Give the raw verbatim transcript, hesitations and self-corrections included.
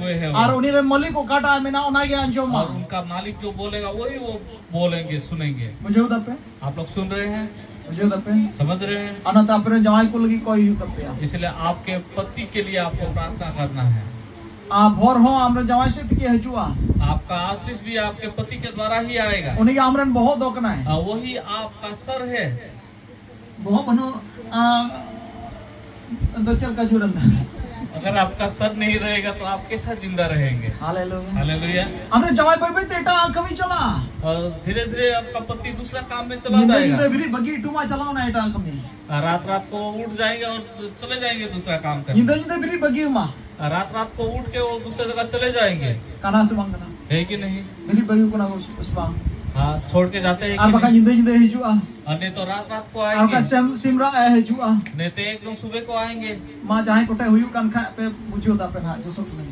ᱦᱳᱭ, ᱦᱳᱭ᱾ ᱟᱨ ᱩᱱᱤ ᱨᱮᱱ ᱢᱟᱹᱞᱤᱠ ᱚᱠᱟᱴᱟᱜ ᱮ ᱢᱮᱱᱟ ᱚᱱᱟ ᱜᱮ ᱟᱸᱡᱚᱢᱟ᱾ और उनका मालिक जो बोलेगा वही वो बोलेंगे, सुनेंगे। ᱵᱩᱡᱷᱟᱹᱣ ᱫᱟᱯᱮ? आप लोग सुन रहे हैं? ᱵᱩᱡᱷᱟᱹᱣ ᱫᱟᱯᱮ? समझ रहे हैं? ᱚᱱᱟᱛᱮ ᱟᱯᱮ ᱨᱮᱱ ᱡᱟᱶᱟᱭ ᱠᱚ ᱞᱟᱹᱜᱤᱫ ᱠᱚᱭ ᱦᱩᱭᱩᱜ ᱛᱟᱯᱮᱭᱟ᱾ इसलिए आपके पति के लिए आपको प्रार्थना करना है। ᱟᱨ ᱵᱷᱚᱨ ᱦᱚᱸ ᱟᱢᱨᱮᱱ ᱡᱟᱶᱟᱭ ᱥᱮᱫ ᱛᱮᱜᱮ ᱦᱤᱡᱩᱜᱼᱟ᱾ आपका आशीष भी आपके पति के द्वारा ही आएगा। ᱩᱱᱤ ᱜᱮ ᱟᱢᱨᱮᱱ ᱵᱚᱦᱚᱜ ᱫᱚ ᱠᱟᱱᱟᱭ᱾ हाँ, वही आपका सर है। ᱵᱚᱦᱚᱜ ᱵᱟᱹᱱᱩᱜ ᱟ, ᱫᱚ ᱪᱮᱫ ᱞᱮᱠᱟ ᱡᱩᱲᱟᱹᱱ ᱫᱟ? अगर आपका सर नहीं रहेगा तो आप कैसा जिंदा रहेंगे? ᱦᱟᱞᱮᱞᱩᱭᱟ᱾ हालेलुया। ᱟᱢᱨᱮᱱ ᱡᱟᱶᱟᱭ ᱵᱟᱹᱭ ᱵᱟᱹᱭ ᱛᱮ ᱮᱴᱟᱜ ᱠᱟᱹᱢᱤ ᱪᱟᱞᱟᱜᱼᱟ᱾ और धीरे धीरे आपका पति दूसरा काम में चला ᱧᱤᱫᱟᱹ जाएगा। ᱧᱤᱫᱟᱹ ᱵᱮᱨᱮᱫ ᱵᱟᱹᱜᱤ ᱦᱚᱴᱚ ᱢᱟ, ᱪᱟᱞᱟᱣ ᱱᱟ ᱮᱴᱟᱜ ᱠᱟᱹᱢᱤ᱾ और रात रात को उठ जाएंगे और चले जाएंगे दूसरा काम करने। ᱧᱤᱫᱟᱹ ᱧᱤᱫᱟᱹ ᱵᱮᱨᱮᱫ ᱵᱟᱹᱜᱤ ᱢᱟ᱾ और रात रात को उठ के वो दूसरे जगह चले जाएंगे। ᱠᱟᱱᱟ ᱥᱮ ᱵᱟᱝ ᱠᱟᱱᱟ? है कि नहीं? ᱵᱮᱨᱮᱫ ᱵᱟᱹᱜᱤ ᱠᱟᱱᱟ ᱠᱚ ᱥᱮ ᱵᱟᱝ? हाँ, छोड़ के जाते हैं ᱟᱨ कि ᱵᱟᱠᱷᱟᱱ नहीं? ᱧᱤᱫᱟᱹ ᱧᱤᱫᱟᱹ ᱦᱤᱡᱩᱜᱼᱟ᱾ और नहीं तो रात रात को ᱟᱨ ᱵᱟᱠᱷᱟᱱ आएंगे। ᱥᱮᱢ ᱥᱤᱢ ᱨᱟᱜ ᱮ ᱦᱤᱡᱩᱜᱼᱟ᱾ नहीं तो एकदम सुबह को आएंगे। ᱢᱟ ᱡᱟᱦᱟᱸᱭ ᱠᱚᱴᱷᱮᱱ ᱦᱩᱭᱩᱜ ᱠᱟᱱ ᱠᱷᱟᱡ ᱯᱮ ᱵᱩᱡᱷᱟᱹᱣ ᱫᱟᱯᱮ ᱱᱟᱦᱟᱜ ᱡᱚᱥᱚᱜ ᱠᱟᱱᱟ᱾